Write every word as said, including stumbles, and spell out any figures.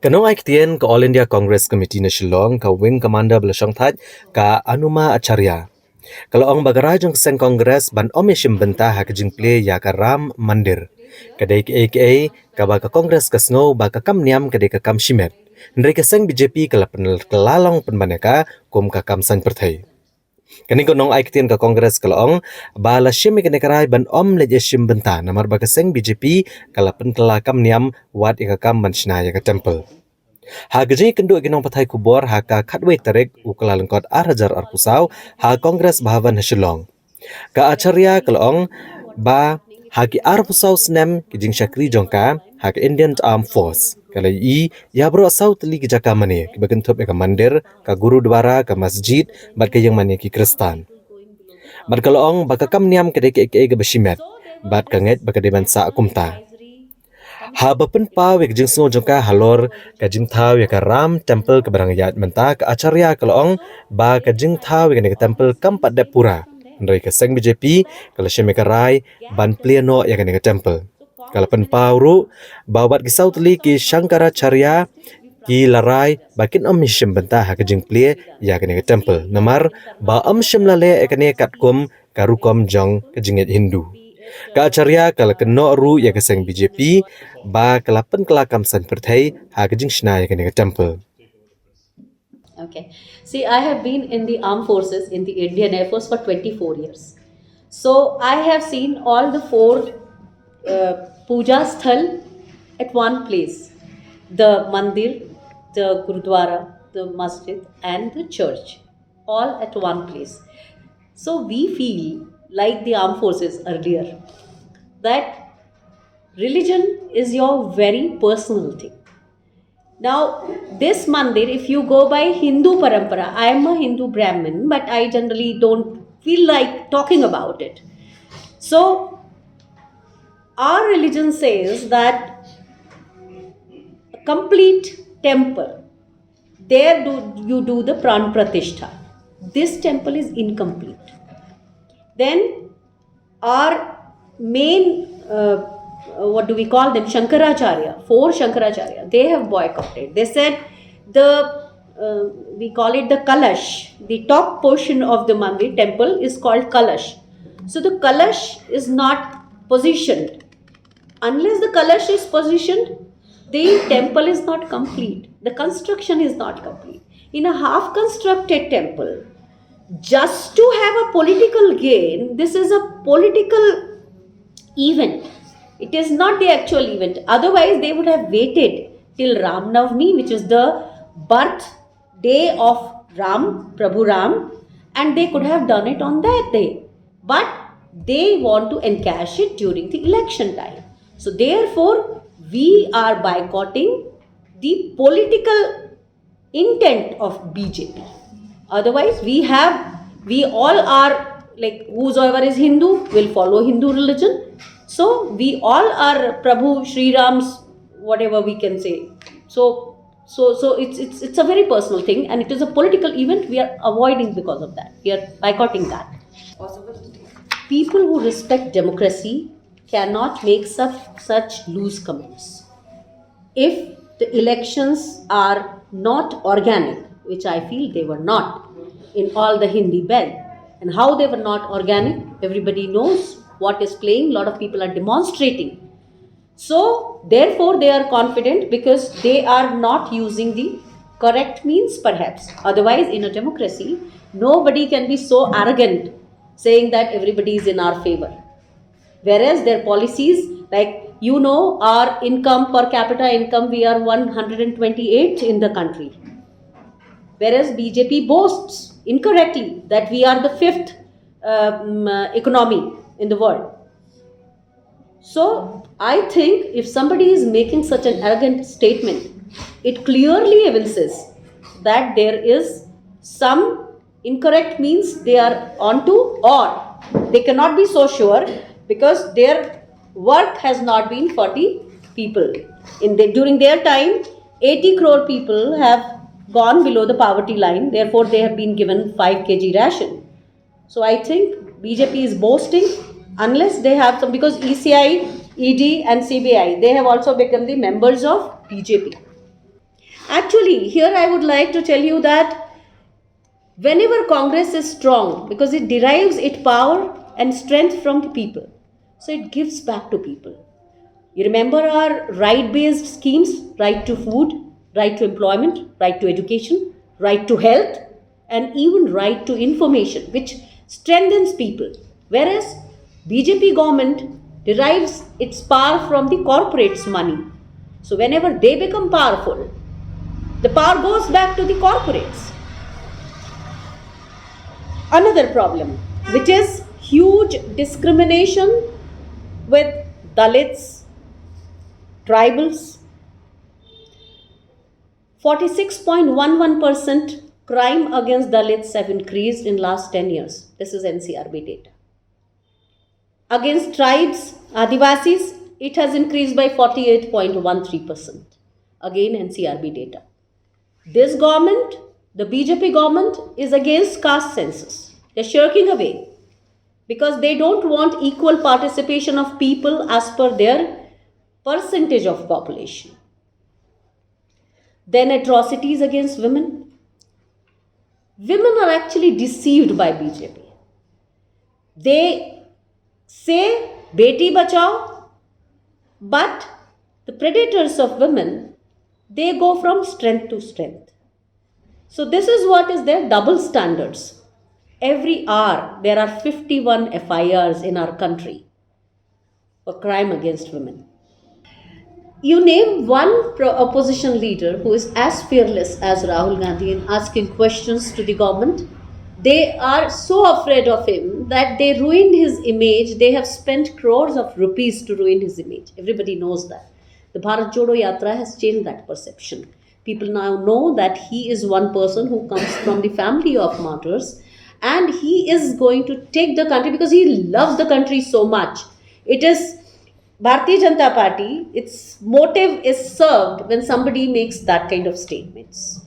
Ka nongai ktien ka All India Congress Committee na Shillong, ka Wing Commander ba la shongthait, ka Anuma Acharya, ka la ong ba ka rai jong ka seng Congress ban ym ïashim bynta ha ka jingplie ïa ka Ram Mandir ka dei kaei kaei kaba ka Congress ka sngew ba ka kam niam ka dei ka kam shimet. Hynrei ka seng B J P ka la pynkylla long pynban ïa ka kum ka kam saiñ pyrthei. Kane ka nongai ktien ka Congress ka la ong ba la shim ïa kane ka rai ban ym leit ïashim bynta namar ba ka seng B J P ka la pynkylla kam niam wat ïa ka kam ban shna ïa ka temple. Ha ka jingïakynduh ïa ki nongpathai khubor ha ka khatwei tarik u Kyllalyngkot ar hajar arphew saw ha Congress Bhavan ha Shillong, ka Acharya ka la ong ba ha ki arphew saw snem ki jingshakri jong ka ha ka Indian Armed Force, ka la ïohi ïa baroh saw tylli ki jaka mane kiba kynthup ïa ka mandir, ka gurudwara, ka masjid bad ka ïing mane ki Khristan. Bad ka la ong ba ka kam niam ka dei kaei kaei kaba shimet bad ka ngeit ba ka dei ban sah kumta. Haba pynpaw ïa ka jingsngew jong ka halor ka jingthaw ïa ka Ram Temple kaba dang ïaid mynta, ka Acharya ka la ong ba ka jingthaw ïa kane ka temple kam pat dep pura. Hynrei ka seng B J P ka la shim ïa ka rai ban plie noh ïa kane ka temple. Ka la pynpaw ruh ba wat ki saw tylli ki Shankaracharya ki la rai ba kin ym ïashim bynta ha ka jingplie ïa kane ka temple namar ba ym shym la leh ïa kane katkum ka rukom jong ka jingngeit Hindu. Ka Acharya ka la kynnoh ruh ïa ka seng B J P ba ka la pynkylla kam saiñ pyrthei ha ka jingshna ïa kane ka temple. Okay. See, I have been in the armed forces in the Indian Air Force for twenty-four years. So I have seen all the four uh, puja sthal at one place, the mandir, the gurdwara, the masjid, and the church, all at one place. So we feel, like the armed forces earlier, that religion is your very personal thing. Now, this mandir, if you go by Hindu parampara, I am a Hindu Brahmin, but I generally don't feel like talking about it. So, our religion says that a complete temple, there do you do the pran pratishtha. This temple is incomplete. Then our main, uh, uh, what do we call them, Shankaracharya, four Shankaracharya, they have boycotted. They said the, uh, we call it the kalash, the top portion of the mandir temple is called kalash. So the kalash is not positioned. Unless the kalash is positioned, the temple is not complete. The construction is not complete. In a half constructed temple, just to have a political gain, this is a political event. It is not the actual event. Otherwise, they would have waited till Ram Navami, which is the birth day of Ram, Prabhu Ram, and they could have done it on that day. But they want to encash it during the election time. So, therefore, we are boycotting the political intent of B J P. Otherwise, we have, we all are, like, whosoever is Hindu will follow Hindu religion. So we all are Prabhu Shri Ram's, whatever we can say. So, so, so it's it's it's a very personal thing, and it is a political event. We are avoiding because of that. We are boycotting that. People who respect democracy cannot make such, such loose comments. If the elections are not organic, which I feel they were not, in all the Hindi belt, and how they were not organic, everybody knows what is playing, lot of people are demonstrating. So, therefore, they are confident because they are not using the correct means, perhaps. Otherwise, in a democracy, nobody can be so arrogant saying that everybody is in our favor. Whereas their policies, like, you know, our income, per capita income, we are one hundred twenty-eighth in the country. Whereas B J P boasts incorrectly that we are the fifth um, uh, economy in the world. So I think if somebody is making such an arrogant statement, it clearly evinces that there is some incorrect means they are onto, or they cannot be so sure because their work has not been for the people. In the, during their time, eighty crore people have gone below the poverty line, therefore they have been given five kg ration. So I think B J P is boasting, unless they have some, because E C I, E D and C B I, they have also become the members of B J P. Actually, here I would like to tell you that whenever Congress is strong, because it derives its power and strength from the people, so it gives back to people. You remember our right-based schemes, right to food, right to employment, right to education, right to health, and even right to information, which strengthens people. Whereas B J P government derives its power from the corporates' money. So whenever they become powerful, the power goes back to the corporates. Another problem, which is huge discrimination with Dalits, tribals. Forty-six point one one percent crime against Dalits have increased in last ten years. This is N C R B data. Against tribes, Adivasis, it has increased by forty-eight point one three percent. Again, N C R B data. This government, the B J P government, is against caste census. They're shirking away because they don't want equal participation of people as per their percentage of population. Then atrocities against women. Women are actually deceived by B J P. They say beti bachao, but the predators of women, they go from strength to strength. So this is what is their double standards. Every hour there are fifty-one F I Rs in our country for crime against women. You name one pro- opposition leader who is as fearless as Rahul Gandhi in asking questions to the government. They are so afraid of him that they ruined his image. They have spent crores of rupees to ruin his image. Everybody knows that. The Bharat Jodo Yatra has changed that perception. People now know that he is one person who comes from the family of martyrs, and he is going to take the country because he loves the country so much. It is Bharatiya Janata Party, its motive is served when somebody makes that kind of statements.